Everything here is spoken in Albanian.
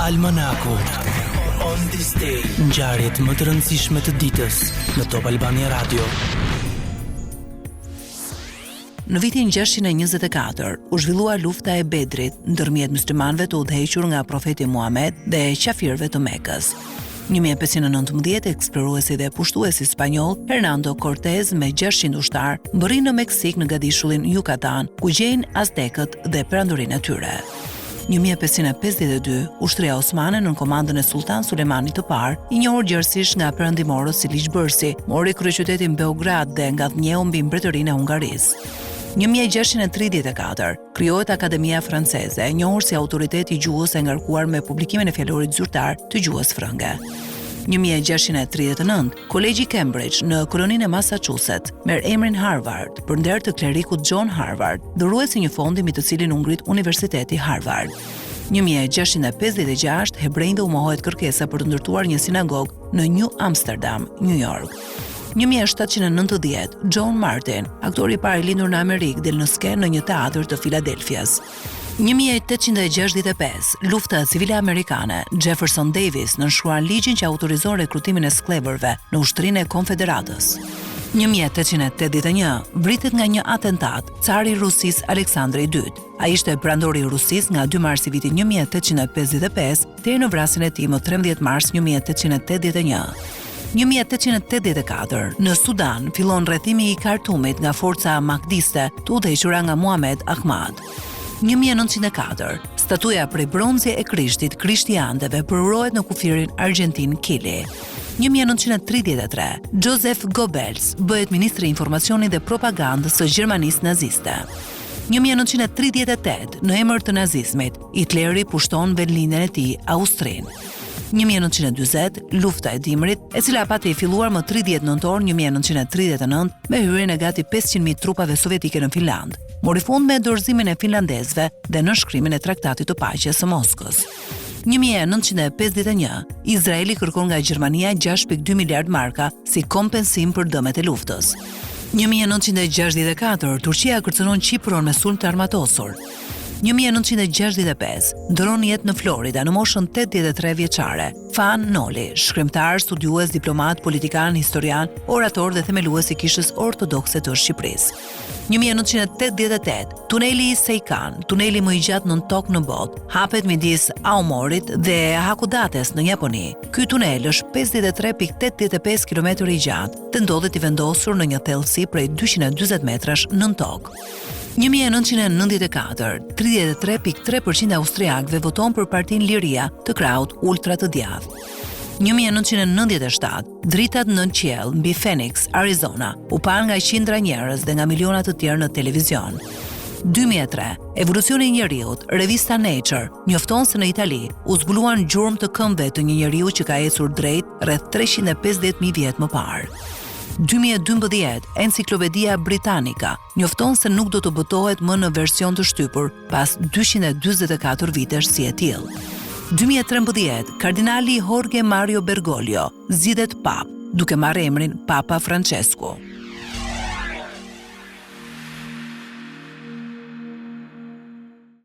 Almanaku On this day Ngjarjet më të rëndësishme të ditës Në Top Albania Radio Në vitin 624 u zhvillua lufta e Bedrit ndërmjet myslimanëve të udhëhequr nga profeti Muhamed dhe qafirëve të Mekës. 1519 eksploruesi dhe pushtuesi spanjoll Hernando Cortez me 600 ushtarë mbërrin në Meksikë në gadishullin Yucatan, ku gjejnë aztekët dhe perandorinë e tyre. 1552, ushtria osmane nën komandën e Sulltan Sulejmanit të Parë, i njohur gjerësisht nga perëndimorët si ligjbërësi, mori kryeqytetin Beograd dhe ngadhënjeu mbi mbretërinë e Hungarisë. 1634, krijohet Akademia Franceze, e njohur si autoriteti i gjuhës e ngarkuar me publikimin e fjalorit zyrtar të gjuhës frënge. 1639, Kolegji Cambridge në koloninë e Massachusetts merr emrin Harvard për nder të klerikut John Harvard, dhurues i një fondi mbi të cilin u ngrit Universiteti Harvard. 1656, hebrenjve u mohohet kërkesa për të ndërtuar një sinagogë në New Amsterdam, New York. 1790, John Martin, aktori i parë i lindur në Amerikë, del në skenë në një teatër të Filadelfias. 1865, Lufta Civile Amerikane, Jefferson Davis nënshkruan ligjin që autorizon rekrutimin e skllevërve në ushtrinë e Konfederatës. 1881, vritet nga një atentat cari i Rusisë Aleksandri i Dytë. Ai ishte perandori i Rusisë nga 2 marsi i vitit 1855 deri në vrasjen e tij më 13 mars 1881. 1884, në Sudan fillon rrethimi i Khartumit nga forca mahdiste të udhëhequra nga Muhamed Ahmad. 1904, statuja prej bronzi e Krishtit, Krishti i Andeve, përurohet në kufirin Argjentinë-Kili. 1933, Joseph Goebbels bëhet ministri i informacionit dhe propagandës së Gjermanisë naziste. 1938, në emër të nazizmit, Hitleri pushton vendlindjen e tij, Austrinë. 1940, Lufta e Dimrit, e cila pati filluar më 30 nëntor 1939 me hyrjen e gati 500.000 trupave sovjetike në Finlandë, mori fund me dorëzimin e finlandezëve dhe nënshkrimin e Traktatit të Paqes së Moskës. 1951, Izraeli kërkon nga Gjermania 6.2 miliard marka si kompensim për dëmet e luftës. 1964, Turqia kërcënon Qipron me sulm të armatosur. 1965, ndërron jetë në Florida në moshën 83 vjeçare. Fan Noli, shkrimtar, studiues, diplomat, politikan, historian, orator dhe themelues i Kishës Ortodokse të Shqipërisë. 1988, tuneli i Seikan, tuneli më i gjatë nën tokë në botë, hapet midis Aomorit dhe Hakodates në Japoni. Ky tunel është 53.85 km i gjatë dhe ndodhet i vendosur në një thellësi prej 240 metrash nën tokë. 1994, 33.3% e austriakëve voton për Partinë Liria të krahut ultra të djathtë. 1997, dritat në qiell mbi Phoenix, Arizona, u panë nga qindra njerëz dhe nga miliona të tjerë në televizion. 2003, Evolucioni i njeriut, revista Nature, njofton se në Itali u zbuluan gjurmë të këmbëve të një njeriu që ka ecur drejt rreth 350.000 vjet më parë. 2012, Enciklopedia Britannica njofton se nuk do të botohet më në version të shtypur pas 244 vitesh si e tillë. 2013, kardinali Jorge Mario Bergoglio zgjidhet papë, duke marrë emrin Papa Francesku.